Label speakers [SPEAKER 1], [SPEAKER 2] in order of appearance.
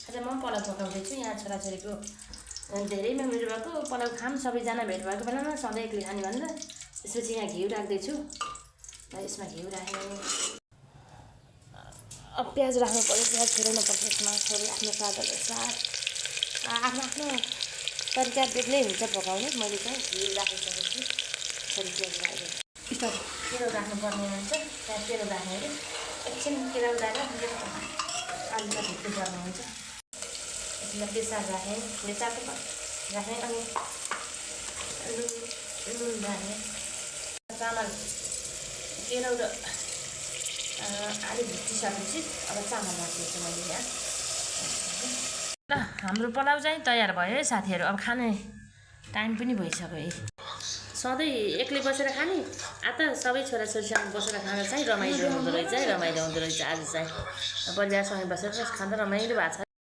[SPEAKER 1] आज म पलाउ पकाउँदैछु। यहाँ छोराछोरीको धेरै मेमोरी भएको पलाउ खाम सबैजना भेट भएको बेलामा सधैँ एक्लै खाने भनेर त्यसपछि यहाँ घिउ राख्दैछु। यसमा घिउ राखेँ। अब प्याज राख्नु पर्यो, प्याज छोड्नु पर्छ यसमा। छोरी आफ्नो स्वाद अनुसार आफ्नो आफ्नो तरिका बेग्लै हुन्छ पकाउने। मैले चाहिँ घिउ राखिसकेपछि छोरी प्याज राखेँ। केराउ राख्नुपर्ने हुन्छ। त्यहाँ केराउ राख्ने अरे एकछिन केराउ राखेर आलुमा ढुक्नु पर्ने हुन्छ। यसमा बेसार राखेँ, बेसारको राखेँ अनि नुन राखेँ। चामल केराउ र आलु भुटिसकेपछि अब चामल राखिदिन्छु मैले यहाँ। ल हाम्रो पलाउ चाहिँ तयार भयो है साथीहरू। अब खाने टाइम पनि भइसक्यो है। सधैँ एक्लै बसेर खाने आता सबै छोराछोरीसँग बसेर खाँदा चाहिँ रमाइलो हुँदो रहेछ है। रमाइलो हुँदो रहेछ आज चाहिँ परिवारसँग बसेर खाँदा रमाइलो भएको छ।